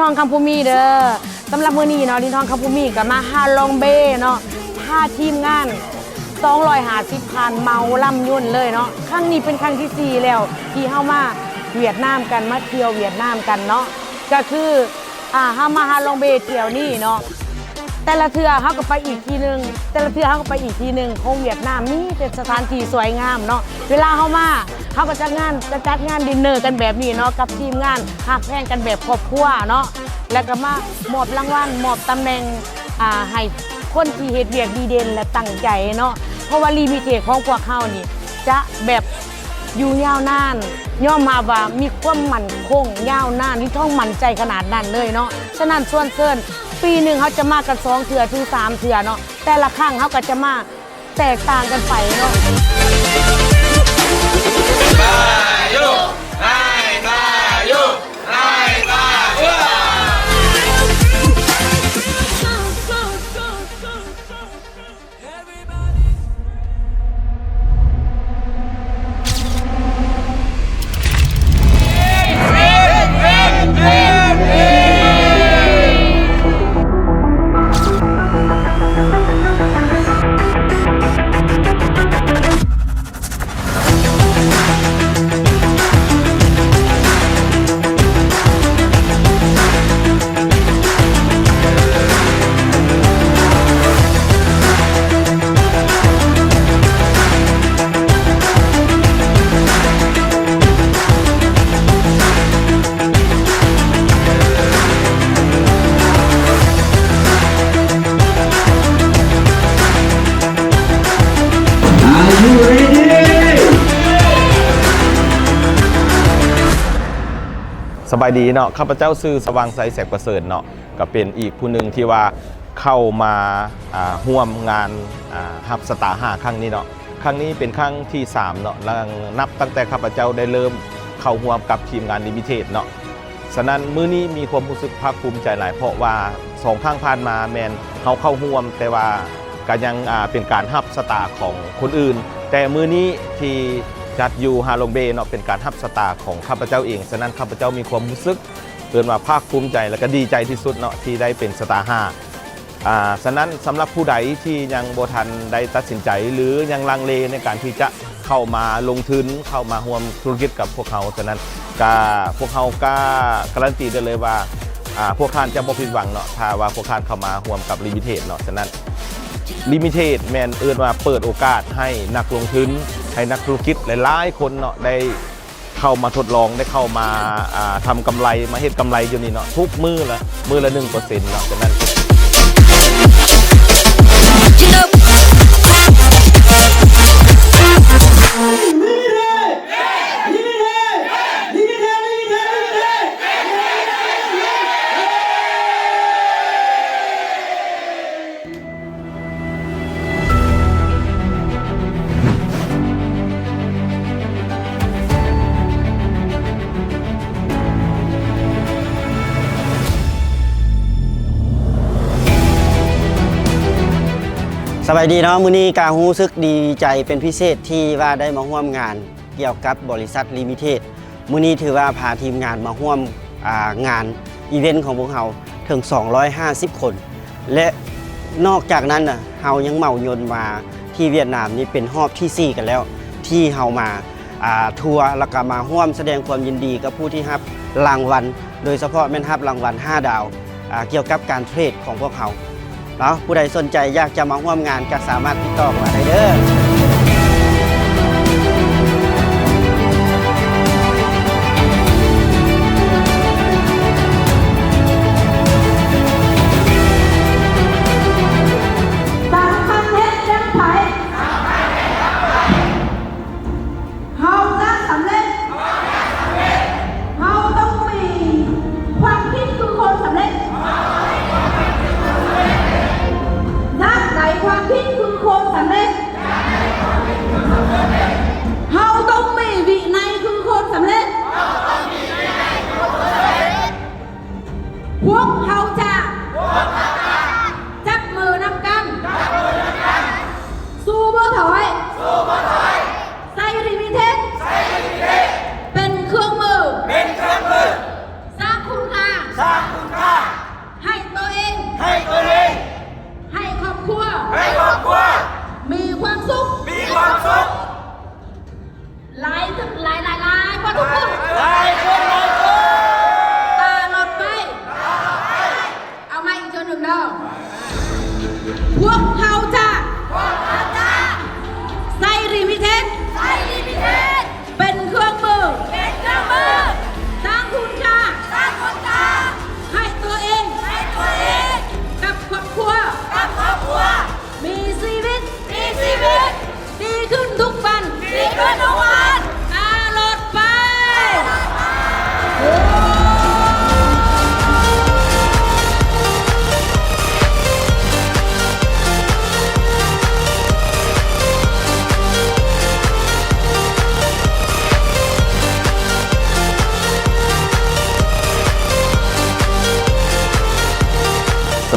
ນ້ອງຄຳພູມີເດີ. ສຳລັບມື້ນີ້ເນາະ ລິນທອງຄຳພູມີກໍມາຮາລອງເບເນາະ ພາທີມງານສອງຮ້ອຍຫ້າສິບຄັນເໝົາລຳຍົນເລີຍເນາະ. ຄັ້ງນີ້ເປັນຄັ້ງທີສີ່ແລ້ວທີ່ເຮົາມາຫວຽດນາມກັນ ມາທ່ຽວຫວຽດນາມກັນເນາະ. ກໍຄື ອ່າ ເຮົາມາຮາລອງເບທ່ຽວນີ້ເນາະ ແຕ່ລະເທື່ອເຮົາກໍໄປອີກທີ່ໜຶ່ງ ແຕ່ລະເທື່ອເຮົາກໍໄປອີກທີ່ໜຶ່ງຂອງຫວຽດນາມ ມີແຕ່ສະຖານທີ່ສວຍງາມເນາະ. ເວລາເຮົາມາ ເຮົາກໍຈັດງານ ຈະຈັດງານດິນເນີກັນແບບນີ້ເນາະ ກັບທີມງານຮັກແພງກັນແບບຄອບຄົວເນາະ ແລ້ວກໍມາມອບລາງວັນ ມອບຕຳແໜ່ງ ອ່າ ໃຫ້ຄົນທີ່ເຮັດວຽກດີເດັ່ນ ແລະ ຕັ້ງໃຈເນາະ. ເພາະວ່າລິມິເທດຂອງພວກເຮົານີ້ຈະແບບ ຢູ່ຍາວນານ ຍອມຮັບວ່າມີຄວາມໝັ້ນຄົງຍາວນານ ລິນທອງໝັ້ນໃຈຂະໜາດນັ້ນເລີຍເນາະ. ສະນັ້ນຊວນເຊີນ ປີໜຶ່ງເຮົາຈະມາກັນສອງເທື່ອເຖິງສາມເທື່ອເນາະ ແຕ່ລະຄັ້ງເຮົາກໍຈະມາແຕກຕ່າງກັນໄປເນາະ. ສະບາຍດີເນາະ ຂ້າພະເຈົ້າຊື່ ສະຫວ່າງໄຊ ແສງປະເສີດເນາະ. ກໍເປັນອີກຜູ້ໜຶ່ງທີ່ວ່າເຂົ້າມາ ອ່າ ຮ່ວມງານ ອ່າ ຮັບສະຕາຫ້າຄັ້ງນີ້ເນາະ. ຄັ້ງນີ້ເປັນຄັ້ງທີສາມເນາະ ຫຼັງນັບຕັ້ງແຕ່ຂ້າພະເຈົ້າໄດ້ເລີ່ມເຂົ້າຮ່ວມກັບທີມງານລິມິເທດເນາະ. ສະນັ້ນມື້ນີ້ມີຄວາມຮູ້ສຶກພາກພູມໃຈຫຼາຍ ເພາະວ່າສອງຄັ້ງຜ່ານມາແມ່ນເຮົາເຂົ້າຮ່ວມ ແຕ່ວ່າກໍຍັງ ອ່າ ເປັນການຮັບຊະຕາຂອງຄົນອື່ນ, ແຕ່ມື້ນີ້ທີ່ຈັດຢູ່ຮາລົງເບເນາະ ເປັນການຮັບຊະຕາຂອງຂ້າພະເຈົ້າເອງ. ສະນັ້ນຂ້າພະເຈົ້າມີຄວາມຮູ້ສຶກ ເອີ້ນວ່າພາກພູມໃຈ ແລະ ກໍດີໃຈທີ່ສຸດເນາະ ທີ່ໄດ້ເປັນສະຕາຫ້າ. ອ່າ ສະນັ້ນສຳລັບຜູ້ໃດທີ່ຍັງບໍ່ທັນໄດ້ຕັດສິນໃຈ ຫຼື ຍັງລັງເລໃນການທີ່ຈະເຂົ້າມາລົງທຶນ ເຂົ້າມາຮ່ວມທຸລະກິດກັບພວກເຮົາ, ສະນັ້ນກະ ພວກເຮົາກະກາຣັນຕີໄດ້ເລີຍວ່າ ອ່າ ພວກທ່ານຈະບໍ່ຜິດຫວັງເນາະ ຖ້າວ່າພວກທ່ານເຂົ້າມາຮ່ວມກັບລິມິເທດເນາະ. ສະນັ້ນລິມິເທດແມ່ນເອີ້ນວ່າເປີດໂອກາດໃຫ້ນັກລົງທຶນ ໃຫ້ນັກທຸລະກິດຫຼາຍໆຄົນເນາະ ໄດ້ ເຂົ້າມາທົດລອງ ໄດ້ເຂົ້າມາ ອ່າ ທຳກຳໄລ ມາເຮັດກຳໄລຢູ່ນີ້ເນາະ ທຸກມື້ລະ ມື້ລະໜຶ່ງເປີເຊັນເນາະ. ສະນັ້ນ ສະບາຍດີເນາະ, ມື້ນີ້ກະຮູ້ສຶກດີໃຈເປັນພິເສດທີ່ວ່າໄດ້ມາຮ່ວມງານ ກ່ຽວກັບບໍລິສັດລິມິເທດ. ມື້ນີ້ຖືວ່າພາທີມງານມາຮ່ວມ ອ່າ ງານອີເວັນຂອງພວກເຮົາເຖິງສອງຮ້ອຍຫ້າສິບຄົນ ແລະ ນອກຈາກນັ້ນນະ ເຮົາຍັງເໝົາຍົນມາທີ່ຫວຽດນາມນີ້ເປັນຮອບທີສີ່ກັນແລ້ວ ທີ່ເຮົາມາ ອ່າ ທົວ ແລ້ວກໍມາຮ່ວມສະແດງຄວາມຍິນດີກັບຜູ້ທີ່ຮັບລາງວັນ ໂດຍສະເພາະແມ່ນຮັບລາງວັນຫ້າດາວ ອ່າ ກ່ຽວກັບການເທຣດຂອງພວກເຮົາເນາະ. ຜູ້ໃດສົນໃຈຢາກຈະມາຮ່ວມງານກໍສາມາດຕິດຕໍ່ເຂົ້າມາໄດ້ເດີ. ສຳຄັນເຮັດຈັ່ງໃດ ເຮົາຈະສຳເລັດ ເຮົາຕ້ອງມີຄວາມຄິດຄືຄົນສຳເລັດ. ຢາກໄດ້ຄວາມຄິດຄືຄົນສຳເລັດ. ເຈົ້າ ພວກເຮົາຈະ ພວກເຮົາຈະ ໃຊ້ລິມິເທັດ ໃຊ້ລິມິເທັດ ເປັນເຄື່ອງມື ເປັນເຄື່ອງມື ສ້າງຄຸນຄ່າ ສ້າງຄຸນຄ່າ ໃຫ້ຕົວເອງ ໃຫ້ຕົວເອງ ກັບຄອບຄົວ ກັບຄອບຄົວ ມີຊີວິດ ມີຊີວິດ ດີຂຶ້ນທຸກວັນ ດີຂຶ້ນທຸກວັນ ຕະຫຼອດໄປ.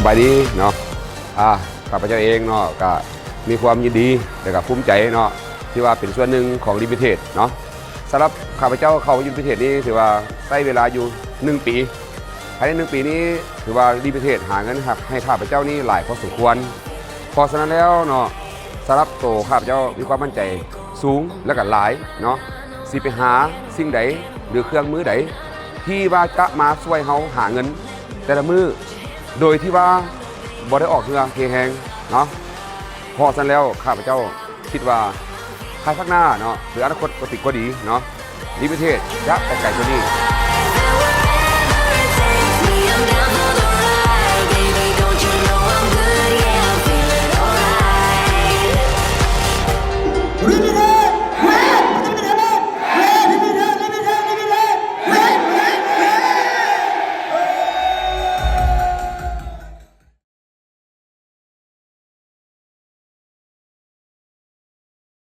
ສະບາຍດີເນາະ ອາ ຂ້າພະເຈົ້າເອງເນາະ ກະມີຄວາມຍິນດີ ແລະ ກະພູມໃຈເນາະ ທີ່ວ່າເປັນສ່ວນໜຶ່ງຂອງລິມິເທັດເນາະ. ສຳລັບຂ້າພະເຈົ້າເຂົ້າມາຢູ່ລິມິເທັດນີ້ ຖືວ່າໃຊ້ເວລາຢູ່ໜຶ່ງປີ. ພາຍໃນໜຶ່ງປີນີ້ ຖືວ່າລິມິເທັດຫາເງິນໃຫ້ຂ້າພະເຈົ້ານີ້ຫຼາຍພໍສົມຄວນ. ເພາະສະນັ້ນແລ້ວເນາະ ສຳລັບໂຕຂ້າພະເຈົ້າມີຄວາມໝັ້ນໃຈສູງ ແລະ ກະຫຼາຍເນາະ ຊິໄປຫາສິ່ງໃດ ຫຼື ເຄື່ອງມືໃດ ທີ່ວ່າຈະມາຊ່ວຍເຮົາຫາເງິນແຕ່ລະມື້ ໂດຍທີ່ວ່າບໍ່ໄດ້ອອກເຫື່ອເຮແຮງເນາະ. ເພາະສະນັ້ນແລ້ວ ຂ້າພະເຈົ້າຄິດວ່າພາຍພາກໜ້າເນາະ ຫຼື ອະນາຄົດກໍຕິກວ່າດີເນາະ ລິມິເທັດຈະໄປໄກກວ່ານີ້.